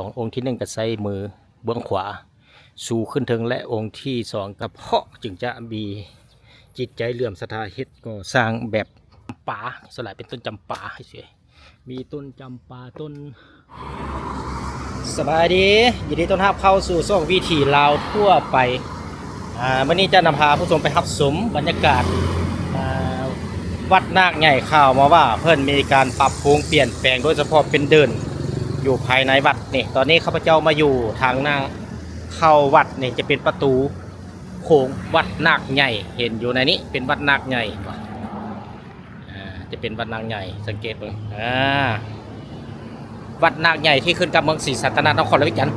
ສອງ ອົງທີໜຶ່ງກໍໃຊ້ມືເບື້ອງຂວາຊູຂຶ້ນເທິງ ແລະ ອົງທີສອງກະເພາະຈຶ່ງຈະມີຈິດໃຈເຫຼື້ອມສັດທາເຮັດກໍ່ສ້າງແບບປາ ສ່ວນຫຼາຍເປັນຕົ້ນຈຳປາ ມີຕົ້ນຈຳປາ ຕົ້ນ ສະບາຍດີ ຍິນດີຕ້ອນຮັບເຂົ້າສູ່ຊ່ອງວິຖີລາວທົ່ວໄປ. ອ່າ ມື້ນີ້ຈະນຳພາຜູ້ຊົມໄປຮັບຊົມບັນຍາກາດ ອ່າ ວັດນາກໃຫຍ່. ຂ່າວມາວ່າເພິ່ນມີການປັບປຸງປ່ຽນແປງ ໂດຍສະເພາະເປັນເດີ່ນຢູ່ພາຍໃນວັດນີ້. ຕອນນີ້ຂ້າພະເຈົ້າມາຢູ່ທາງໜ້າເຂົ້າວັດນີ້ ຈະເປັນປະຕູໂຂງວັດນາກໃຫຍ່ ເຫັນຢູ່ໃນນີ້ເປັນວັດນາກໃຫຍ່. ອ່າ ຈະເປັນວັດນາກໃຫຍ່ ສັງເກດເບິ່ງ ອ່າ ວັດນາກໃຫຍ່ທີ່ຂຶ້ນກັບເມືອງສີສັດຕະນາກ ນະຄອນຫຼວງວຽງຈັນ.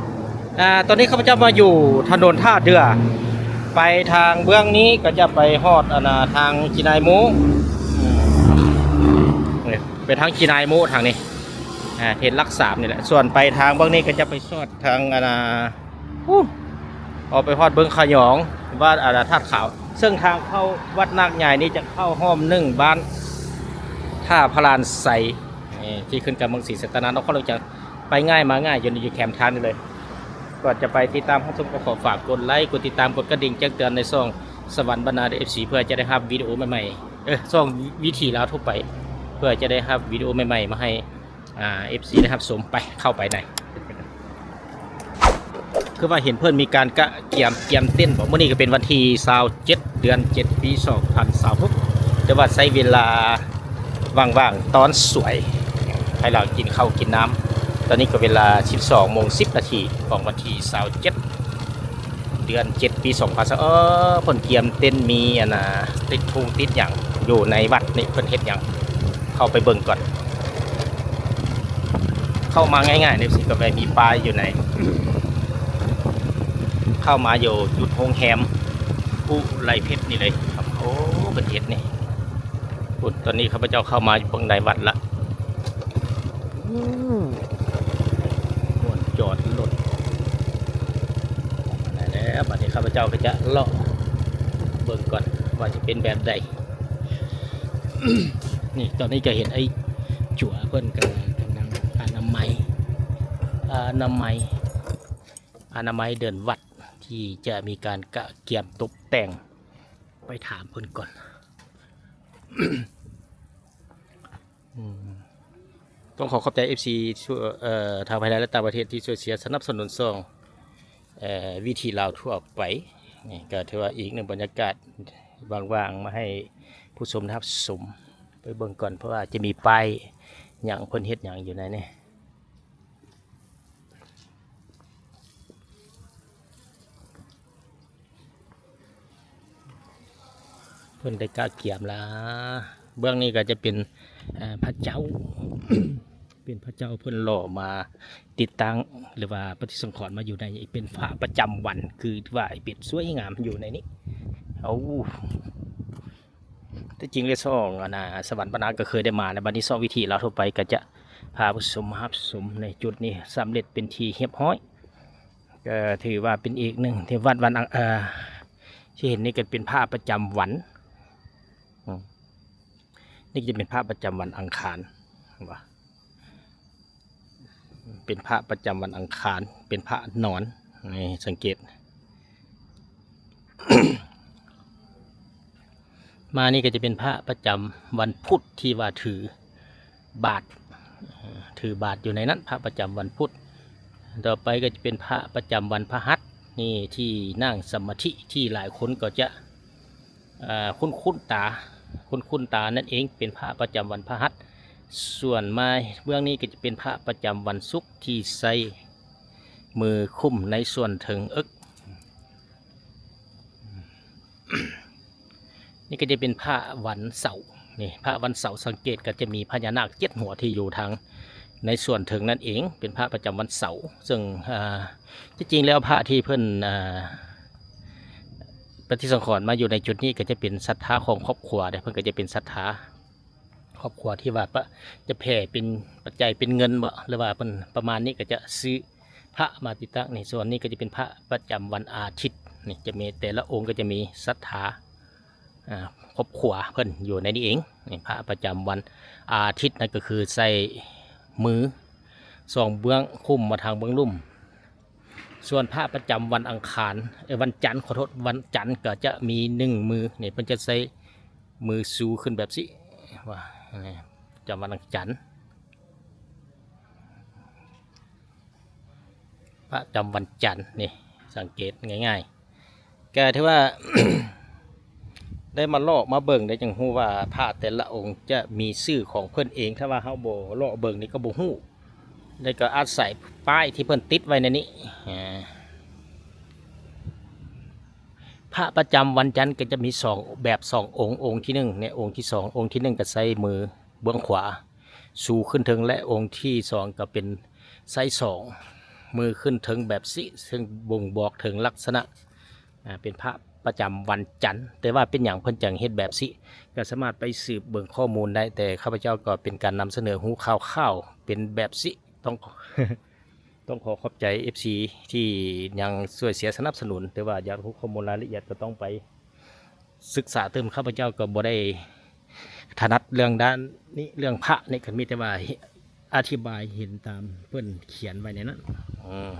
ອ່າ ຕອນນີ້ຂ້າພະເຈົ້າມາຢູ່ຖະໜົນທ່າເດື່ອ ໄປທາງເບື້ອງນີ້ກໍຈະໄປຮອດ ອັນນ່າ ທາງຈີນາຍໂມ ອືມ ນີ້ ໄປທາງຈີນາຍໂມທາງນີ້ ອ່າ ເຂດຫຼັກສາມນີ້ແຫຼະ. ສ່ວນໄປທາງເບື້ອງນີ້ກໍຈະໄປສອດທາງ ອັນນ່າ ອອກໄປຮອດເບິ່ງຂະຫຍອງ ວັດ ອາ ທາດຂາວ. ເຊິ່ງທາງເຂົ້າວັດນາກໃຫຍ່ນີ້ຈະເຂົ້າອ້ອມໜຶ່ງບ້ານທ່າພະລານໄຊ ທີ່ຂຶ້ນກັບເມືອງສີສັດຕະນາກ ນະຄອນຫຼວງວຽງຈັນ. ໄປງ່າຍມາງ່າຍ ຢູ່ ຢູ່ແຄມທາງນີ້ເລີຍ. ກ່ອນຈະໄປຕິດຕາມຮັບຊົມ ກໍຂໍຝາກກົດໄລ ກົດຕິດຕາມ ກົດກະດິ່ງແຈ້ງເຕືອນໃນຊ່ອງສະຫວັນບັນນາ ເອັຟຊີ ເພື່ອຈະໄດ້ຮັບວິດີໂອໃໝ່ໆ ເອີ ຊ່ອງວິຖີລາວທົ່ວໄປ ເພື່ອຈະໄດ້ຮັບວິດີໂອໃໝ່ໆມາໃຫ້ ອ່າ ເອັຟຊີ ໄດ້ຮັບຊົມ. ໄປ ເຂົ້າໄປໃນ ຄືວ່າເຫັນເພິ່ນມີການກະກຽມກຽມເຕັນບໍ? ມື້ນີ້ກໍເປັນວັນທີຊາວເຈັດ ເດືອນເຈັດ ປີສອງພັນຊາວຫົກ ແຕ່ວ່າໃຊ້ເວລາວ່າງໆ ຕອນສວຍ ໃຫ້ເຮົາກິນເຂົ້າກິນນ້ຳ. ຕອນນີ້ກໍເວລາສິບສອງໂມງສິບນາທີ ຂອງວັນທີຊາວເຈັດ ເດືອນເຈັດ ປີສອງພັນຊາວ ເອີ ເພິ່ນກຽມເຕັນ ມີອັນນ່າ ຕິດທຸງຕິດຫຍັງຢູ່ໃນວັດນີ້ ເພິ່ນເຮັດຫຍັງ? ເຂົ້າໄປເບິ່ງກ່ອນ. ເຂົ້າມາງ່າຍໆ ນີ້ຊິກໍແມ່ນມີປ້າຍຢູ່ໃນ ເຂົ້າມາຢູ່ຈຸດໂຮງແຮມຜູ້ໄລເພັດນີ້ເລີຍ. ໂອ້ ເພິ່ນເຮັດນີ້ ພຸ້ນ ຕອນນີ້ຂ້າພະເຈົ້າເຂົ້າມາຢູ່ເບື້ອງໃນວັດລະ. ໂອ້ ບ່ອນຈອດລົດ ແລ້ວບັດນີ້ຂ້າພະເຈົ້າກໍຈະເລາະເບິ່ງກ່ອນວ່າຈະເປັນແບບໃດ. ນີ້ ຕອນນີ້ກໍເຫັນໄອ້ຈົວເພິ່ນກໍກຳລັງອະນາໄມ ອະນາໄມ ອະນາໄມເດີ່ນວັດ ທີ່ຈະມີການກະກຽມຕົບແຕ່ງ. ໄປຖາມເພິ່ນກ່ອນ. ອືມ ຕ້ອງຂໍຂອບໃຈ ເອັຟຊີ ເອີ ທາງພາຍໃນ ແລະ ຕ່າງປະເທດທີ່ຊ່ວຍເຊຍສະໜັບສະໜູນຊ່ອງ ເອີ ວິຖີລາວທົ່ວໄປ. ນີ້ກໍຖືວ່າອີກໜຶ່ງບັນຍາກາດວ່າງໆ ມາໃຫ້ຜູ້ຊົມໄດ້ຮັບຊົມ. ໄປເບິ່ງກ່ອນ ເພາະວ່າຈະມີປ້າຍຫຍັງ ເພິ່ນເຮັດຫຍັງຢູ່ໃນນີ້. ເພິ່ນໄດ້ກະກຽມລະ. ເບື້ອງນີ້ກໍຈະເປັນ ເອີ ພະເຈົ້າ ເປັນພະເຈົ້າເພິ່ນຫຼໍ່ມາຕິດຕັ້ງ ຫຼືວ່າປະຕິສັງຂອນມາຢູ່ໃນ ເປັນພະປະຈຳວັນ ຄືວ່າເປັນສວຍງາມຢູ່ໃນນີ້. ເອົາ ແຕ່ຈິງແລ້ວຊ່ອງ ອັນນ່າ ສະຫວັນບັນນາກໍເຄີຍໄດ້ມາແລ້ວ ບັດນີ້ຊ່ອງວິຖີລາວທົ່ວໄປກໍຈະພາຜູ້ຊົມມາຮັບຊົມໃນຈຸດນີ້ ສຳເລັດເປັນທີ່ຮຽບຮ້ອຍ. ກໍຖືວ່າເປັນອີກໜຶ່ງທີ່ວັດວັນອັງ ເອີ ທີ່ເຫັນນີ້ກໍເປັນພະປະຈຳວັນ. ອືມ ນີ້ຈະເປັນພະປະຈຳວັນອັງຄານ ເຫັນບໍ່? ເປັນພະປະຈຳວັນອັງຄານ ເປັນພະນອນ ນີ້ ສັງເກດ ມານີ້ກໍຈະເປັນພະປະຈຳວັນພຸດທີ່ວ່າຖືບາດ ຖືບາດຢູ່ໃນນັ້ນ ພະປະຈຳວັນພຸດ. ຕໍ່ໄປກໍຈະເປັນພະປະຈຳວັນພະຫັດ ນີ້ທີ່ນັ່ງສະມາທິ ທີ່ຫຼາຍຄົນກໍຈະ ເອີ ຄຸ້ນໆຕາ ຄຸ້ນໆຕານັ້ນເອງ ເປັນພະປະຈຳວັນພະຫັດ. ສ່ວນມາເບື້ອງນີ້ກໍຈະເປັນພະປະຈຳວັນສຸກ ທີ່ໃຊ້ມືຄຸມໃນສ່ວນເທິງເອິກ. ນີ້ກໍຈະເປັນພະວັນເສົາ ນີ້ ພະວັນເສົາ ສັງເກດກໍຈະມີພະຍານາກເຈັດຫົວທີ່ຢູ່ທາງໃນສ່ວນເທິງນັ້ນເອງ ເປັນພະປະຈຳວັນເສົາ. ເຊິ່ງ ເອີ ທີ່ຈິງແລ້ວພະທີ່ເພິ່ນ ເອີ ປະຕິສັງຂອນມາຢູ່ໃນຈຸດນີ້ກໍຈະເປັນສັດທາຂອງຄອບຄົວເດ້ ເພິ່ນກໍຈະເປັນສັດທາຄອບຄົວທີ່ວ່າປະ ຈະແຜ່ເປັນປັດໄຈເປັນເງິນບໍ ຫຼືວ່າເພິ່ນປະມານນີ້ ກໍຈະຊື້ພະມາຕິດຕັ້ງ. ໃນສ່ວນນີ້ກໍຈະເປັນພະປະຈຳວັນອາທິດ ນີ້ຈະມີ ແຕ່ລະອົງກໍຈະມີສັດທາ ອ່າ ຄອບຄົວເພິ່ນຢູ່ໃນນີ້ເອງ. ນີ້ພະປະຈຳວັນອາທິດນັ້ນກໍຄືໃຊ້ມື ສອງເບື້ອງ ຄຸມມາທາງເບື້ອງລຸ່ມ. ສ່ວນພະປະຈຳວັນອັງຄານ ເອີ ວັນຈັນ ຂໍໂທດ ວັນຈັນກໍຈະມີໜຶ່ງມື ນີ້ເພິ່ນຈະໃຊ້ມືຊູຂຶ້ນແບບຊີ້ ວ່າ ປະຈຳວັນອັງຄານ ປະຈຳວັນຈັນ ນີ້ ສັງເກດງ່າຍໆ ກໍຖືວ່າ ໄດ້ມາເລາະມາເບິ່ງ ໄດ້ຈຶ່ງຮູ້ວ່າພະແຕ່ລະອົງຈະມີຊື່ຂອງເພິ່ນເອງ. ຖ້າວ່າເຮົາບໍ່ເລາະເບິ່ງນີ້ກໍບໍ່ຮູ້ ແລ້ວກໍອາໄສປ້າຍທີ່ເພິ່ນຕິດໄວ້ໃນນີ້. ອາ ພະປະຈຳວັນຈັນກໍຈະມີສອງແບບ ສອງອົງ, ອົງທີໜຶ່ງ ແລະ ອົງທີສອງ. ອົງທີໜຶ່ງກໍໃຊ້ມືເບື້ອງຂວາ ຊູຂຶ້ນເທິງ ແລະ ອົງທີສອງກໍເປັນໃຊ້ສອງມືຂຶ້ນເທິງແບບຊີ້ ເຊິ່ງບົ່ງບອກເຖິງລັກສະນະ ອາ ເປັນພະປະຈຳວັນຈັນ. ແຕ່ວ່າເປັນຫຍັງເພິ່ນຈັ່ງເຮັດແບບຊີ້ ກໍສາມາດໄປສືບເບິ່ງຂໍ້ມູນໄດ້, ແຕ່ຂ້າພະເຈົ້າກໍເປັນການນຳສະເໜີຮູ້ຂ່າວໆ ເປັນແບບຊີ້. ຕ້ອງ ຕ້ອງຂໍຂອບໃຈເອັຟຊີທີ່ຍັງຊ່ວຍເຊຍສະໜັບສະໜູນ, ແຕ່ວ່າຢາກຮູ້ຂໍ້ມູນລາຍລະອຽດກໍຕ້ອງໄປສຶກສາຕື່ມ. ຂ້າພະເຈົ້າກໍບໍ່ໄດ້ຖະໜັດເລື່ອງດ້ານນີ້ ເລື່ອງພະນີ້, ກໍມີແຕ່ວ່າອະທິບາຍເຫັນຕາມເພິ່ນຂຽນໄວ້ໃນນັ້ນ. ອືມ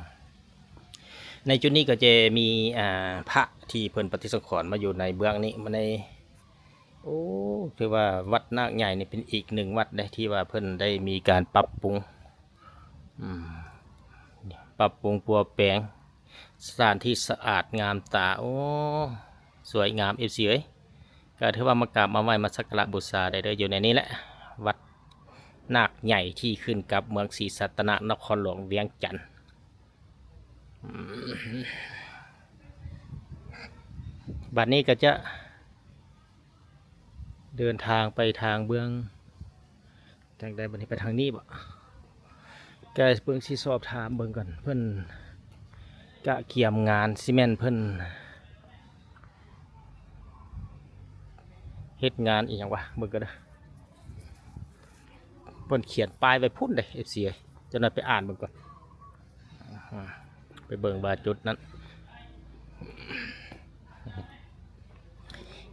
ໃນຈຸດນີ້ກໍຈະມີ ອ່າ ພະທີ່ເພິ່ນປະຕິສັງຂອນມາຢູ່ໃນເບື້ອງນີ້ ມາໃນ ໂອ້ ຖືວ່າວັດນາກໃຫຍ່ນີ້ເປັນອີກໜຶ່ງວັດເດ້ ທີ່ວ່າເພິ່ນໄດ້ມີການປັບປຸງ ອືມ ປັບປຸງປົວແປງ ສະຖານທີ່ສະອາດງາມຕາ. ໂອ້ ສວຍງາມ ເອັຟຊີເອີຍ. ກໍຖືວ່າມາກາບມາໄຫວ້ມາສັກກາລະບູຊາໄດ້ເດີ້ ຢູ່ໃນນີ້ແຫຼະ ວັດນາກໃຫຍ່ທີ່ຂຶ້ນກັບເມືອງສີສັດຕະນາກ ນະຄອນຫຼວງວຽງຈັນ. ອືມ ບັດນີ້ກໍຈະເດີນທາງໄປທາງເບື້ອງ ທາງໃດບັດນີ້ ໄປທາງນີ້ບໍ? ກໍເບິ່ງ ຊິສອບຖາມເບິ່ງກ່ອນ ເພິ່ນກະກຽມງານ ຊິແມ່ນເພິ່ນເຮັດງານອີ່ຫຍັງວະ ເບິ່ງກ່ອນເດີ້. ເພິ່ນຂຽນປ້າຍໄວ້ພຸ້ນເດ້ ເອັຟຊີເອີຍ. ຈັກໜ້ອຍໄປອ່ານເບິ່ງກ່ອນ ໄປເບິ່ງວ່າຈຸດນັ້ນ.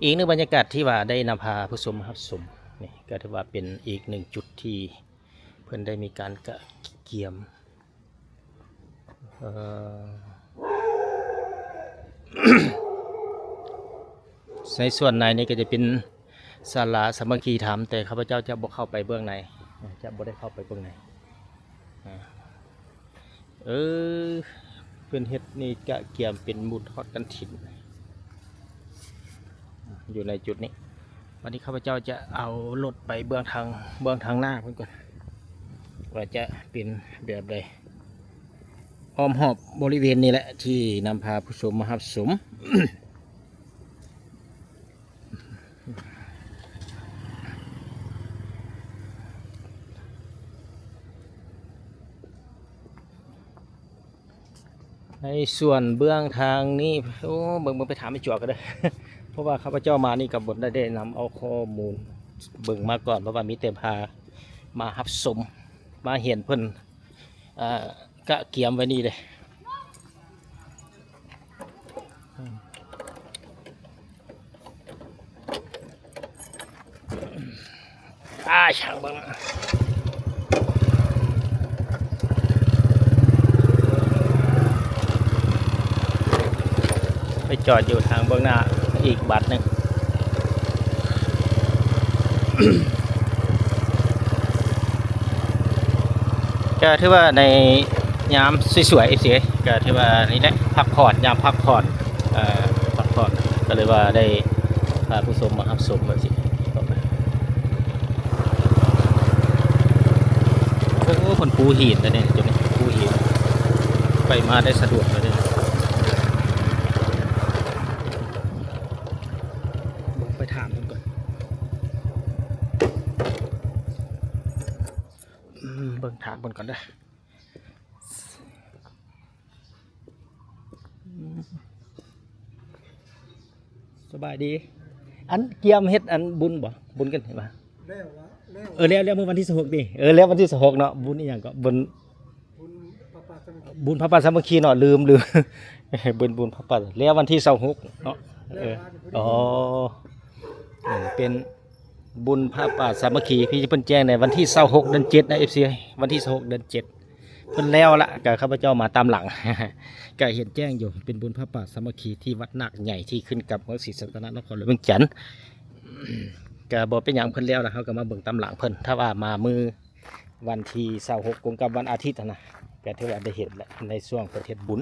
ອີກໜຶ່ງບັນຍາກາດທີ່ວ່າໄດ້ນຳພາຜູ້ຊົມມາຮັບຊົມ ນີ້ກໍຖືວ່າເປັນອີກໜຶ່ງຈຸດທີ່ເພິ່ນໄດ້ມີການກະກຽມ ເອີ ໃນສ່ວນໃນນີ້ກໍຈະເປັນສາລາສາມັກຄີທຳ, ແຕ່ຂ້າພະເຈົ້າຈະບໍ່ເຂົ້າໄປເບື້ອງໃນ ຈະບໍ່ໄດ້ເຂົ້າໄປເບື້ອງໃນ. ເອີ ເພິ່ນເຮັດນີ້ກະກຽມເປັນບຸນທອດກັນຖິນ ຢູ່ໃນຈຸດນີ້. ບັດນີ້ຂ້າພະເຈົ້າຈະເອົາລົດໄປເບື້ອງທາງ ເບື້ອງທາງໜ້າເພິ່ນກ່ອນ ວ່າຈະເປັນແບບໃດ. ອ້ອມຮອບບໍລິເວນນີ້ແຫຼະ ທີ່ນຳພາຜູ້ຊົມມາຮັບຊົມ. ໃນສ່ວນເບື້ອງທາງນີ້ ໂອ້ ເບິ່ງ ເບິ່ງໄປຖາມໄອ້ຈວກກໍໄດ້ ເພາະວ່າຂ້າພະເຈົ້າມານີ້ກໍບໍ່ໄດ້ ໄດ້ນຳເອົາຂໍ້ມູນເບິ່ງມາກ່ອນ ເພາະວ່າມີແຕ່ພາມາຮັບຊົມ ມາເຫັນເພິ່ນ ເອີ ກະກຽມໄວ້ນີ້ເດ້. ອ້າຍ ຊ່າງເບິ່ງ ໄປຈອດຢູ່ທາງເບື້ອງໜ້າອີກບັດໜຶ່ງ. ກໍຖືວ່າໃນຍາມສວຍໆ ເອັຟຊີ ກໍຖືວ່ານີ້ແຫຼະ ພັກຜ່ອນ ຍາມພັກຜ່ອນ ເອີ ພັກຜ່ອນ ກໍເລີຍວ່າໄດ້ພາຜູ້ຊົມມາຮັບຊົມວ່າຊີ້. ໂອ້ ເພິ່ນປູຫີນແລ້ວນີ້ ຈຸດນີ້ປູຫີນ ໄປມາໄດ້ສະດວກແລ້ວນີ້. ເບິ່ງ ໄປຖາມເພິ່ນກ່ອນ ອືມ ເບິ່ງຖາມເພິ່ນກ່ອນເດີ້. ສະບາຍດີ ອັນກຽມເຮັດອັນບຸນບໍ່? ບຸນກັນເຫັນບໍ່? ແລ້ວລະ ແລ້ວ ເອີ ແລ້ວ ແລ້ວ ມື້ວັນທີສິບຫົກນີ້ ເອີ ແລ້ວວັນທີສິບຫົກເນາະ ບຸນອີ່ຫຍັງເກາະ? ບຸນ ບຸນພະປ່າສາມັກຄີ ບຸນພະປ່າສາມັກຄີເນາະ ລືມ ລືມ ບຸນ ບຸນພະປ່າ ແລ້ວວັນທີຊາວຫົກເນາະ ເອີ ອໍ ເປັນບຸນພະປ່າສາມັກຄີ ທີ່ເພິ່ນແຈ້ງໃນວັນທີຊາວຫົກ ເດືອນເຈັດນະ ເອັຟຊີ ວັນທີຊາວຫົກ ເດືອນເຈັດ ເພິ່ນແລ້ວລະ ກະຂ້າພະເຈົ້າມາຕາມຫຼັງ ກະເຫັນແຈ້ງຢູ່ ເປັນບຸນຜ້າປ່າສາມັກຄີທີ່ວັດນາກໃຫຍ່ທີ່ຂຶ້ນກັບເມືອງສີສັດຕະນະ ນະຄອນຫຼວງວຽງຈັນ ກະບໍ່ເປັນຫຍັງ ເພິ່ນແລ້ວລະ ເຮົາກະມາເບິ່ງຕາມຫຼັງເພິ່ນ ຖ້າວ່າມາມື້ວັນທີຊາວຫົກ ກົງກັບວັນອາທິດຫັ້ນນະ ກະຖືວ່າໄດ້ເຫັນແຫຼະ ໃນຊ່ວງເພິ່ນເຮັດບຸນ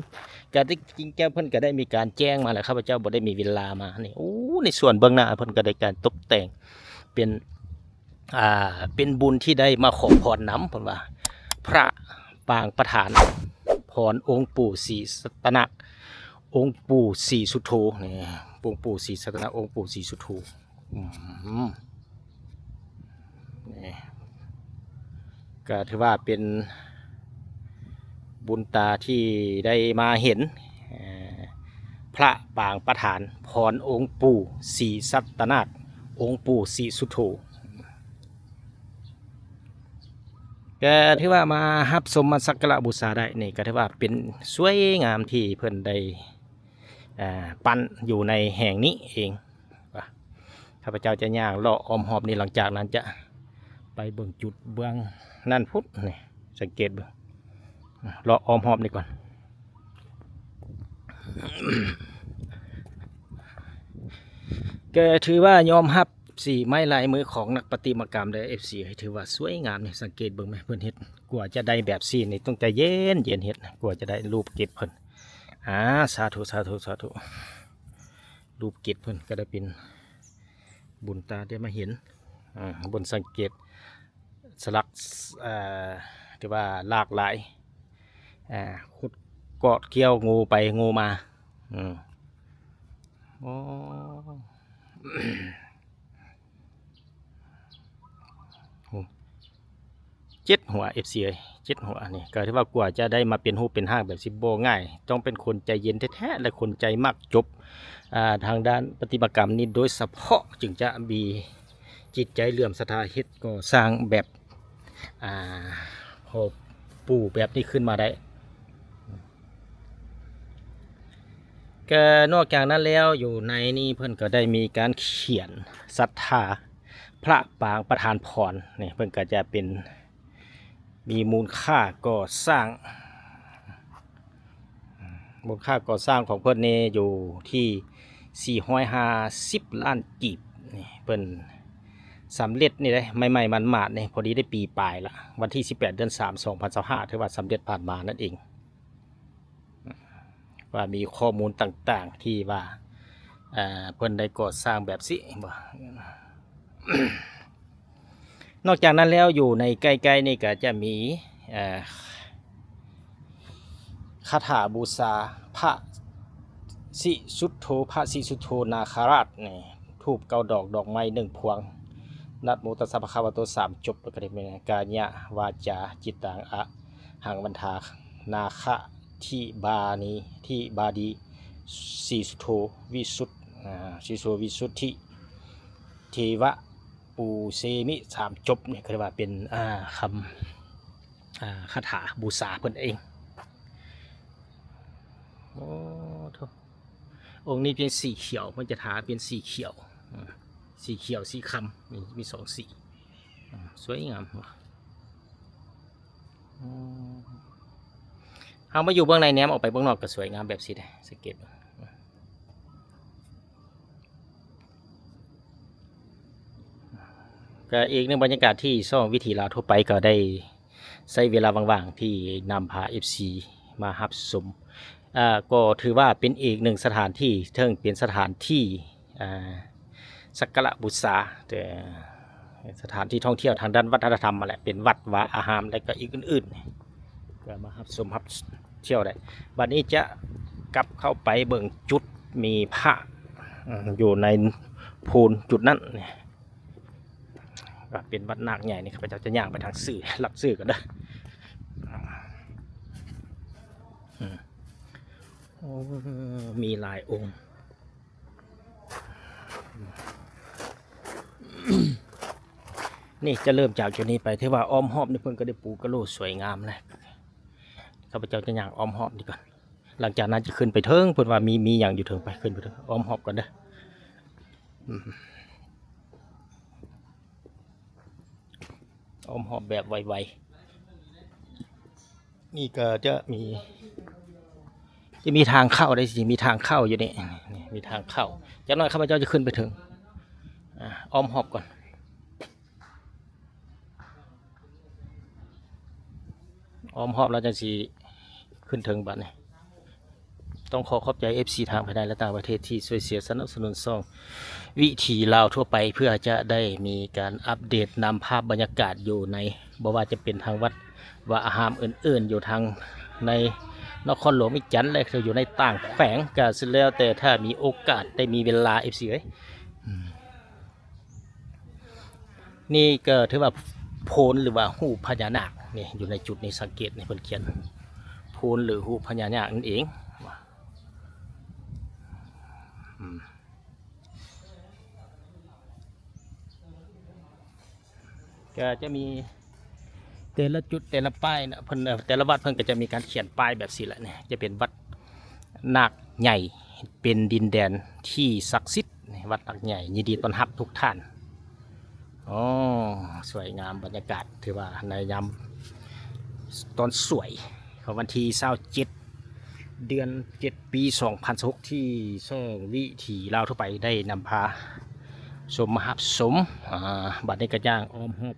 ກະທີ່ຈິງແລ້ວເພິ່ນກະໄດ້ມີການແຈ້ງມາແລ້ວ ຂ້າພະເຈົ້າບໍ່ໄດ້ມີເວລາມານີ້ ໂອ້ ໃນສ່ວນເບື້ອງໜ້າເພິ່ນກະໄດ້ການຕົບແຕ່ງເປັນ ອ່າ ເປັນບຸນທີ່ໄດ້ມາຂໍພອນນຳ ເພິ່ນວ່າ ພະປາງປະທານພອນອົງປູ່ສີສັດຕະນາກ ອົງປູ່ສີສຸດໂທ ນີ້ ອົງປູ່ສີສັດຕະນາກ ອົງປູ່ສີສຸດໂທ ອືມ ນີ້ ກະຖືວ່າເປັນບຸນຕາທີ່ໄດ້ມາເຫັນ ເອີ ພະປາງປະທານພອນອົງປູ່ສີສັດຕະນາກ ອົງປູ່ສີສຸດໂທ ກະຖືວ່າມາຮັບຊົມມາສັກກາລະບູຊາໄດ້ ນີ້ກະຖືວ່າເປັນສວຍງາມທີ່ເພິ່ນໄດ້ ເອີ ປັ້ນຢູ່ໃນແຫ່ງນີ້ເອງ ຂ້າພະເຈົ້າຈະຍ່າງເລາະອ້ອມຮອບນີ້ ຫຼັງຈາກນັ້ນຈະໄປເບິ່ງຈຸດເບື້ອງນັ້ນພຸ້ນ ນີ້ ສັງເກດເບິ່ງ ເລາະອ້ອມຮອບນີ້ກ່ອນ ກະຖືວ່າຍອມຮັບສີໄມ້ລາຍມືຂອງນັກປະຕິມາກຳເດີ ເອັຟຊີ ຖືວ່າສວຍງາມນີ້ ສັງເກດເບິ່ງແມະ ເພິ່ນເຮັດ ກວ່າຈະໄດ້ແບບຊີ້ນີ້ຕ້ອງໃຈເຢັນໆເຮັດ ກວ່າຈະໄດ້ຮູບເກັບເພິ່ນ ອາ ສາທຸ ສາທຸ ສາທຸ ຮູບເກັບເພິ່ນກະໄດ້ເປັນບຸນຕາໄດ້ມາເຫັນ ອາ ບົນສັງເກດສະຫຼັກ ເອີ ຖືວ່າຫຼາກຫຼາຍ ອາ ຂຸດເກາະກ່ຽວງູໄປງູມາ ອືມ ໂອ້ ໂອ້ ເຈັດຫົວ ເອັຟຊີ ເອີຍ ເຈັດຫົວ ນີ້ກະຖືວ່າກວ່າຈະໄດ້ມາເປັນຮູບເປັນຮ່າງແບບນີ້ບໍ່ງ່າຍ ຕ້ອງເປັນຄົນໃຈເຢັນແທ້ໆ ແລະ ຄົນໃຈມັກຈົບ ອ່າ ທາງດ້ານປະຕິມາກຳນີ້ໂດຍສະເພາະ ຈຶ່ງຈະມີຈິດໃຈເຫຼື້ອມສັດທາເຮັດກໍ່ສ້າງແບບ ອ່າ ພໍ່ປູ່ແບບນີ້ຂຶ້ນມາໄດ້ ກະນອກຈາກນັ້ນແລ້ວ ຢູ່ໃນນີ້ເພິ່ນກະໄດ້ມີການຂຽນສັດທາພະປາງປະທານພອນ ນີ້ເພິ່ນກະຈະເປັນ ມີມູນຄ່າກໍ່ສ້າງ ມູນຄ່າກໍ່ສ້າງຂອງເພິ່ນນີ້ຢູ່ທີ່ສີ່ຮ້ອຍຫ້າສິບລ້ານກີບ ນີ້ເພິ່ນສຳເລັດນີ້ເດ້ ໃໝ່ໆໝາດໆນີ້ ພໍດີໄດ້ປີປາຍລະ ວັນທີສິບແປດ ເດືອນສາມ ສອງພັນຊາວຫ້າ ຖືວ່າສຳເລັດຜ່ານມານັ້ນເອງ ວ່າມີຂໍ້ມູນຕ່າງໆທີ່ວ່າ ເອີ ເພິ່ນໄດ້ກໍ່ສ້າງແບບຊີ້ບໍ່ ນອກຈາກນັ້ນແລ້ວ ຢູ່ໃນໃກ້ໆນີ້ກະຈະມີ ເອີ ຄາຖາບູຊາພະສີສຸດໂທ ພະສີສຸດໂທນາຄະລາດນີ້ ທູບເກົ້າດອກ ດອກໄມ້ໜຶ່ງພວງ ນະໂມຕັດສະພະຄະວະໂຕ ສາມຈົບ ແລ້ວກະໄດ້ແມ່ນ ກາຍະວາຈາຈິດຕັງອະຫັງວັນທາ ນາຄະທິບານີ ທິບາດີ ສີສຸດໂທ ວິສຸດ ອາ ສີສຸດໂທ ວິສຸດທິ ເທວະ ປູເຊມິ ສາມຈົບນີ້ ເຂົາເອີ້ນວ່າເປັນ ອາ ຄຳ ອາ ຄາຖາບູຊາເພິ່ນເອງ ໂອ້ໂທ້ ອົງນີ້ເປັນສີຂຽວ ເພິ່ນຈະທາເປັນສີຂຽວ ອາ ສີຂຽວ ສີຄຳ ມີ ມີສອງສີ ອາ ສວຍງາມ ເຮົາມາຢູ່ເບື້ອງໃນ ແນມອອກໄປເບື້ອງນອກກະສວຍງາມແບບຊີ້ເດ້ ສັງເກດເບິ່ງ ກະອີກໜຶ່ງບັນຍາກາດທີ່ຊ່ອງວິຖີລາວທົ່ວໄປກະໄດ້ໃຊ້ເວລາວ່າງໆທີ່ນຳພາເອັຟຊີມາຮັບຊົມ ອາ ກໍຖືວ່າເປັນອີກໜຶ່ງສະຖານທີ່ ເຊິ່ງເປັນສະຖານທີ່ ອາ ສັກກາລະບູຊາ ແຕ່ສະຖານທີ່ທ່ອງທ່ຽວທາງດ້ານວັດທະນະທຳຫັ້ນແຫຼະ ເປັນວັດວາອາຮາມ ແລະກະອີກອື່ນໆ ກະມາຮັບຊົມຮັບທ່ຽວໄດ້ ບາດນີ້ຈະກັບເຂົ້າໄປເບິ່ງຈຸດມີພະ ອາ ຢູ່ໃນໂພນຈຸດນັ້ນ ກະເປັນວັດນາກໃຫຍ່ນີ້ ຂ້າພະເຈົ້າຈະຍ່າງໄປທາງຊື່ ລັດຊື່ກັນເດີ ອືມ ໂອ້ ມີຫຼາຍອົງ ນີ້ຈະເລີ່ມຈາກຈຸດນີ້ໄປ ຖືວ່າອ້ອມຮອບນີ້ເພິ່ນກະໄດ້ປູກະໂຫຼສວຍງາມແລ້ວ ຂ້າພະເຈົ້າຈະຍ່າງອ້ອມຮອບນີ້ກ່ອນ ຫຼັງຈາກນັ້ນຈະຂຶ້ນໄປເທິງ ເພິ່ນວ່າມີ ມີຫຍັງຢູ່ເທິງ ໄປຂຶ້ນໄປເທິງ ອ້ອມຮອບກ່ອນເດີ ອືມ ອ້ອມຮອບແບບໄວໆ. ນີ້ກໍຈະມີ ຈະມີທາງເຂົ້າໄດ໋ ຊິມີທາງເຂົ້າຢູ່ນີ້ ນີ້ມີທາງເຂົ້າ. ຈັກໜ້ອຍຂ້າພະເຈົ້າຈະຂຶ້ນໄປເຖິງ ອາ ອ້ອມຮອບກ່ອນ ອ້ອມຮອບແລ້ວຈັ່ງຊິຂຶ້ນເຖິງບາດນີ້. ຕ້ອງຂໍຂອບໃຈເອັຟຊີທາງພາຍໃນ ແລະ ຕ່າງປະເທດທີ່ຊ່ວຍເຊຍສະໜັບສະໜູນຊ່ອງວິຖີລາວທົ່ວໄປ ເພື່ອຈະໄດ້ມີການອັບເດດນຳພາບບັນຍາກາດຢູ່ໃນ ບໍ່ວ່າຈະເປັນທາງວັດວາອາຮາມອື່ນໆ ຢູ່ທາງໃນນະຄອນຫຼວງວຽງຈັນ ແລະ ຢູ່ໃນຕ່າງແຂວງ ກະສຸດແລ້ວແຕ່ ຖ້າມີໂອກາດໄດ້ມີເວລາ ເອັຟຊີເອີຍ. ນີ້ກໍຖືວ່າໂພນ ຫຼືວ່າຮູບພະຍານາກ ນີ້ຢູ່ໃນຈຸດນີ້ ສັງເກດນີ້ ເພິ່ນຂຽນໂພນ ຫຼືຮູບພະຍານາກນັ້ນເອງ. ອືມ ກໍຈະມີແຕ່ລະຈຸດ ແຕ່ລະປ້າຍນະ ເພິ່ນ ເອີ ແຕ່ລະວັດເພິ່ນກໍຈະມີການຂຽນປ້າຍແບບຊີ້ແຫຼະ. ນີ້ຈະເປັນວັດນາກໃຫຍ່ ເປັນດິນແດນທີ່ສັກສິດ. ນີ້ວັດນາກໃຫຍ່ ຍິນດີຕ້ອນຮັບທຸກທ່ານ. ອໍ ສວຍງາມບັນຍາກາດ ຖືວ່າໃນຍາມຕອນສວຍຂອງວັນທີຊາວເຈັດ ເດືອນເຈັດ ປີສອງພັນຊາວຫົກ ທີ່ຊ່ອງວິຖີລາວທົ່ວໄປໄດ້ນຳພາຊົມມາຮັບຊົມ. ອາ ບັດນີ້ກໍຍ່າງອ້ອມຮອບ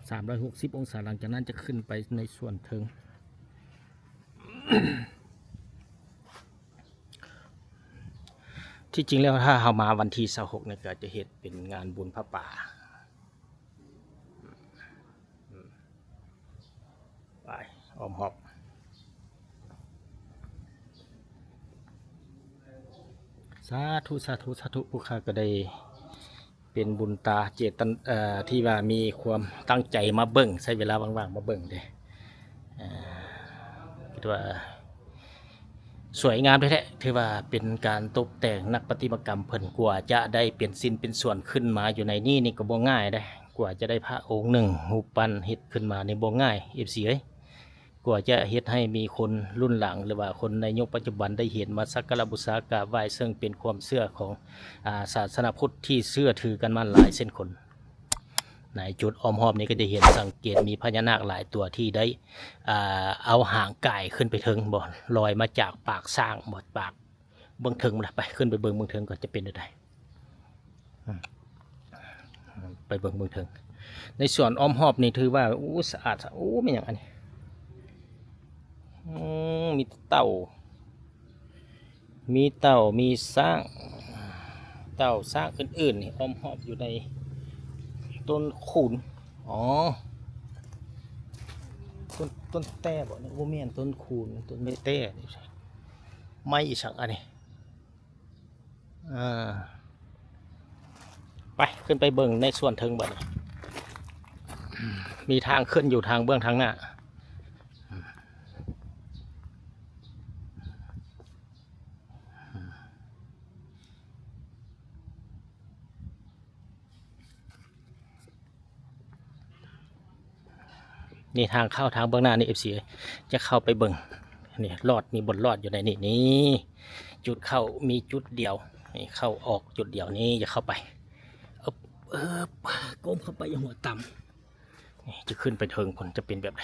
ສາມຮ້ອຍຫົກສິບອົງສາ ຫຼັງຈາກນັ້ນຈະຂຶ້ນໄປໃນສ່ວນເທິງ. ທີ່ຈິງແລ້ວ ຖ້າເຮົາມາວັນທີຊາວຫົກນີ້ ກໍຈະເຮັດເປັນງານບຸນຜ້າປ່າ. ໄປ ອ້ອມຮອບ ສາທຸ ສາທຸ ສາທຸ. ພວກຂ້າກໍໄດ້ເປັນບຸນຕາເຈດຕັນ ເອີ ທີ່ວ່າມີຄວາມຕັ້ງໃຈມາເບິ່ງ ໃຊ້ເວລາວ່າງໆມາເບິ່ງເດ້. ເອີ ຄິດວ່າ ສວຍງາມແທ້ໆ ຖືວ່າເປັນການຕົບແຕ່ງ ນັກປະຕິມາກຳເພິ່ນກວ່າຈະໄດ້ເປັນຊິ້ນເປັນສ່ວນຂຶ້ນມາຢູ່ໃນນີ້ ນີ້ກໍບໍ່ງ່າຍເດ້. ກວ່າຈະໄດ້ພະອົງໜຶ່ງ ຮູບປັ້ນເຮັດຂຶ້ນມານີ້ບໍ່ງ່າຍ ເອັຟຊີເອີຍ. ກວ່າຈະເຮັດໃຫ້ມີຄົນລຸ້ນຫຼັງ ຫຼືວ່າຄົນໃນຍຸກປັດຈຸບັນໄດ້ເຫັນ ມາສັກກາລະບູຊາກາບໄຫວ້ ເຊິ່ງເປັນຄວາມເຊື່ອຂອງ ອາ ສາສະໜາພຸດທີ່ເຊື່ອຖືກັນມາຫຼາຍເຊັ່ນຄົນ. ໃນຈຸດອ້ອມຮອບນີ້ກໍຈະເຫັນ ສັງເກດມີພະຍານາກຫຼາຍຕົວທີ່ໄດ້ ອ່າ ເອົາຫາງກາຍຂຶ້ນໄປເທິງບໍ ລອຍມາຈາກປາກຊ້າງບໍ ປາກເບື້ອງເທິງພຸ້ນລະ. ໄປ ຂຶ້ນໄປເບິ່ງເບື້ອງເທິງກ່ອນ ຈະເປັນແນວໃດ. ອືມ ໄປເບິ່ງເບື້ອງເທິງ. ໃນສວນອ້ອມຮອບນີ້ຖືວ່າ ໂອ້ ສະອາດ ໂອ້ ແມ່ນຫຍັງອັນນີ້? ອືມ ມີແຕ່ເຕົ່າ ມີເຕົ່າ ມີຊ້າງ ເຕົ່າຊ້າງອື່ນໆນີ້ ອ້ອມຮອບຢູ່ໃນຕົ້ນຄູນ. ອໍ ຕົ້ນ ຕົ້ນແຕ້ບໍນີ້? ບໍ່ແມ່ນຕົ້ນຄູນ ຕົ້ນໄມ້ແຕ້ນີ້. ໄມ້ອີ່ສັງອັນນີ້? ເອີ ໄປ ຂຶ້ນໄປເບິ່ງໃນສ່ວນເທິງບັດນີ້. ມີທາງຂຶ້ນຢູ່ທາງເບື້ອງທາງໜ້າ. ນີ້ທາງເຂົ້າທາງເບື້ອງໜ້ານີ້ ເອັຟຊີ ຈະເຂົ້າໄປເບິ່ງ. ນີ້ລອດ ມີບ່ອນລອດຢູ່ໃນນີ້. ນີ້ຈຸດເຂົ້າມີຈຸດດຽວ. ນີ້ເຂົ້າອອກຈຸດດຽວນີ້ ຈະເຂົ້າໄປ. ເອີບ ເອີບ ກົ້ມເຂົ້າໄປ ຢ່າຫົວຕ່ຳ. ນີ້ຈະຂຶ້ນໄປເທິງພຸ້ນ ຈະເປັນແບບໃດ?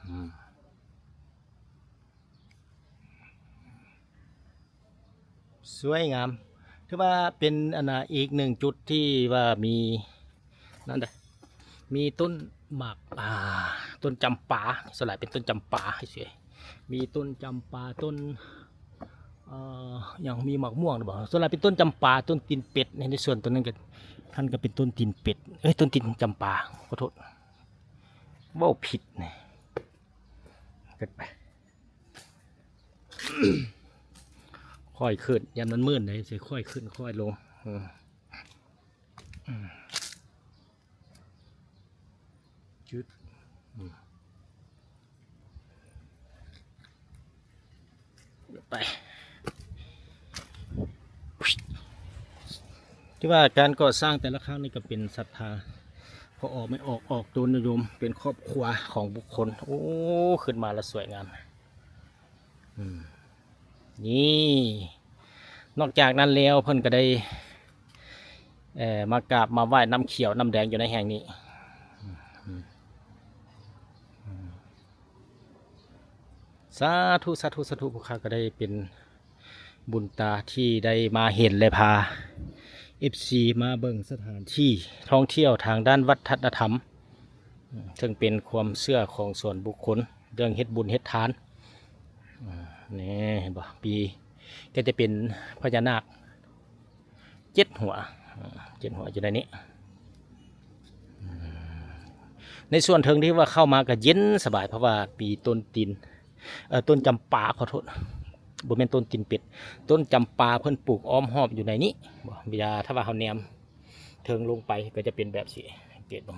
ອືມ ສວຍງາມ ຖືວ່າເປັນ ອັນນ່າ ອີກໜຶ່ງຈຸດທີ່ວ່າມີ ນັ້ນເດ້ ມີຕົ້ນໝາກ ອ່າ ຕົ້ນຈຳປາ ສ່ວນຫຼາຍເປັນຕົ້ນຈຳປາເສຍ. ມີຕົ້ນຈຳປາ ຕົ້ນ ເອີ ຫຍັງ ມີໝາກມ່ວງຫຼືບໍ່? ສ່ວນຫຼາຍເປັນຕົ້ນຈຳປາ ຕົ້ນຕີນເປັດ. ໃນ ໃນສວນຕົວນັ້ນກໍ ຫັ້ນກໍເປັນຕົ້ນຕີນເປັດ ເອີຍ ຕົ້ນຕີນຈຳປາ ຂໍໂທດ ເວົ້າຜິດນະ. ຂຶ້ນໄປ ຄ່ອຍຂຶ້ນ ຢ້ານມັນມື່ນເດ້ ຊິຄ່ອຍຂຶ້ນຄ່ອຍລົງ. ເອີ ອືມ ຈຶດ ອືມ ໄປ. ຖືວ່າການກໍ່ສ້າງແຕ່ລະຄັ້ງນີ້ກໍເປັນສັດທາ ພໍ່ອອກແມ່ອອກ ອອກໂຕນໂຍມ ເປັນຄອບຄົວຂອງບຸກຄົນ. ໂອ້ ຂຶ້ນມາລະສວຍງາມ. ອືມ ນີ້ ນອກຈາກນັ້ນແລ້ວ ເພິ່ນກໍໄດ້ ເອີ ມາກາບມາໄຫວ້ນ້ຳຂຽວນ້ຳແດງຢູ່ໃນແຫ່ງນີ້. ສາທຸ ສາທຸ ສາທຸ ພວກຂ້າກໍໄດ້ເປັນບຸນຕາທີ່ໄດ້ມາເຫັນ ແລະ ພາເອັຟຊີມາເບິ່ງສະຖານທີ່ທ່ອງທ່ຽວທາງດ້ານວັດທະນະທຳ ເຊິ່ງເປັນຄວາມເຊື່ອຂອງສ່ວນບຸກຄົນ ເລື່ອງເຮັດບຸນເຮັດທານ. ນີ້ເຫັນບໍ່? ປີ ກໍຈະເປັນພະຍານາກເຈັດຫົວ ເຈັດຫົວຢູ່ໃນນີ້. ໃນສ່ວນເທິງທີ່ວ່າເຂົ້າມາກໍເຢັນສະບາຍ ເພາະວ່າມີຕົ້ນຕີນ ເອີ ຕົ້ນຈຳປາ ຂໍໂທດ ບໍ່ແມ່ນຕົ້ນຕີນເປັດ ຕົ້ນຈຳປາເພິ່ນປູກອ້ອມຮອບຢູ່ໃນນີ້. ເວລາຖ້າວ່າເຮົາແນມເທິງລົງໄປກໍຈະເປັນແບບນີ້ ສັງເກດເບິ່ງ.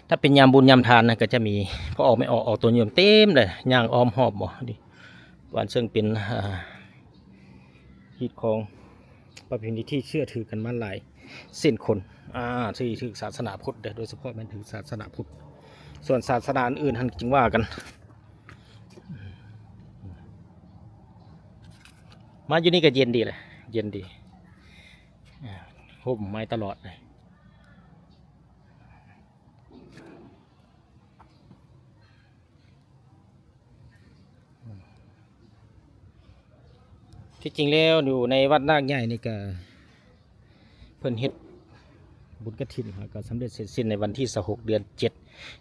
ຖ້າເປັນຍາມບຸນຍາມທານນະ ກໍຈະມີພໍ່ອອກແມ່ອອກອອກຕົນໂຍມເຕັມເລີຍ ຍ່າງອ້ອມຮອບບໍ່ນີ້ ອັນເຊິ່ງເປັນ ອ່າ ຮີດຄອງປະເພນີທີ່ເຊື່ອຖືກັນມາຫຼາຍເຊັ່ນຄົນ ອ່າ ທີ່ຖືກສາສະໜາພຸດເດ້ ໂດຍສະເພາະແມ່ນຖືສາສະໜາພຸດ ສ່ວນສາສະໜາອື່ນໆຫັ້ນຈຶ່ງວ່າກັນ. ມາຢູ່ນີ້ກໍເຢັນດີແຫຼະ ເຢັນດີ ອ່າ ຮົ່ມໄມ້ຕະຫຼອດເລີຍ. ທີ່ຈິງແລ້ວຢູ່ໃນວັດນາກໃຫຍ່ນີ້ກະ ເພິ່ນເຮັດບຸນກະຖິນ ຫາກະສຳເລັດເສັດສິ້ນໃນວັນທີຊາວຫົກ ເດືອນເຈັດ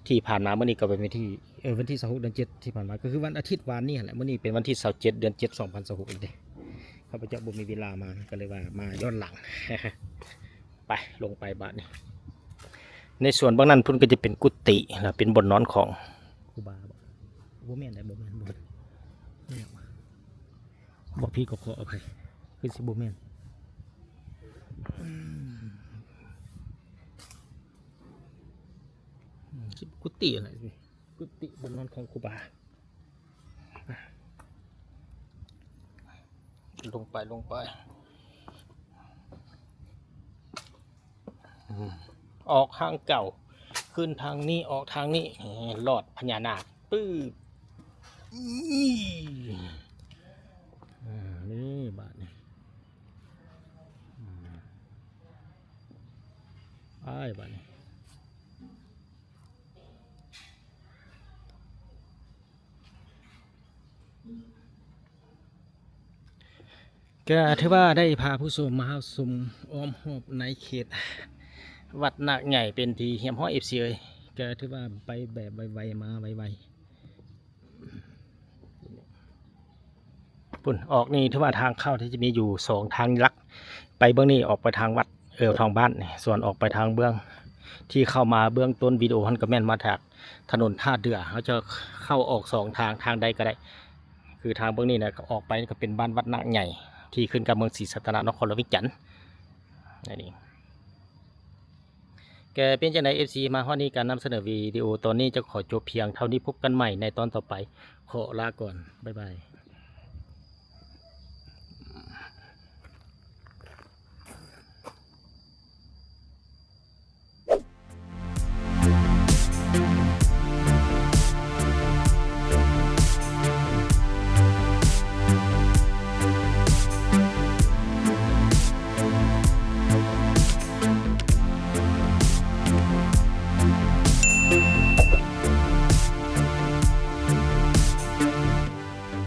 ທີ່ຜ່ານມາ. ມື້ນີ້ກໍເປັນວັນທີ ເອີ ວັນທີຊາວຫົກ ເດືອນເຈັດ ທີ່ຜ່ານມາ ກໍຄືວັນອາທິດວານນີ້ຫັ້ນແຫຼະ. ມື້ນີ້ເປັນວັນທີຊາວເຈັດ ເດືອນເຈັດ ສອງພັນຊາວຫົກ ເອງເດ້. ຂ້າພະເຈົ້າບໍ່ມີເວລາມາ ກໍເລີຍວ່າມາຍ້ອນຫຼັງ. ໄປ ລົງໄປບາດນີ້ ໃນສວນເບື້ອງນັ້ນພຸ້ນກໍຈະເປັນກຸຕິ ແລ້ວເປັນບ່ອນນອນຂອງຄູບາບໍ? ບໍ່ແມ່ນໃດ ບໍ່ແມ່ນ ບໍ່ແມ່ນ ບໍ່ຜິດກໍຂໍອະໄພ ຄືຊິບໍ່ແມ່ນ. ອືມ ອືມ ຊິເປັນກຸຕິຫັ້ນແຫຼະ ກຸຕິບ່ອນນອນຂອງຄູບາ. ລົງໄປ ລົງໄປ ອືມ ອອກທາງເກົ່າ ຂຶ້ນທາງນີ້ ອອກທາງນີ້ ລອດພະຍານາກ ປຶບ ອີ່ ອ່າ ນີ້ບາດນີ້ ອືມ ໄປບາດນີ້. ກໍຖືວ່າໄດ້ພາຜູ້ຊົມມາເຂົ້າຊົມອ້ອມຮອບໃນເຂດວັດນາກໃຫຍ່ເປັນທີ່ຮຽບຮ້ອຍ ເອັຟຊີ ເອີຍ. ກໍຖືວ່າໄປແບບໄວໆ ມາໄວໆ. ພຸ້ນ ອອກນີ້ຖືວ່າທາງເຂົ້າທີ່ຈະມີຢູ່ສອງທາງຫຼັກ ໄປເບື້ອງນີ້ອອກໄປທາງວັດ ເອີ ທາງບ້ານນີ້ ສ່ວນອອກໄປທາງເບື້ອງທີ່ເຂົ້າມາເບື້ອງຕົ້ນວິດີໂອຫັ້ນ ກໍແມ່ນມາຈາກຖະໜົນທ່າເດື່ອ. ເຮົາຈະເຂົ້າອອກສອງທາງ ທາງໃດກໍໄດ້ ຄືທາງເບື້ອງນີ້ນະ ອອກໄປກໍເປັນບ້ານວັດນາກໃຫຍ່ ທີ່ຂຶ້ນກັບເມືອງສີສັດຕະນາກ ນະຄອນຫຼວງວຽງຈັນ ນັ້ນເອງ. ກໍເປັນຈັ່ງໃດ ເອັຟຊີ ມາຮອດນີ້ ການນຳສະເໜີວິດີໂອຕອນນີ້ຈະຂໍຈົບພຽງເທົ່ານີ້. ພົບກັນໃໝ່ໃນຕອນຕໍ່ໄປ. ຂໍລາກ່ອນ. ບາຍບາຍ.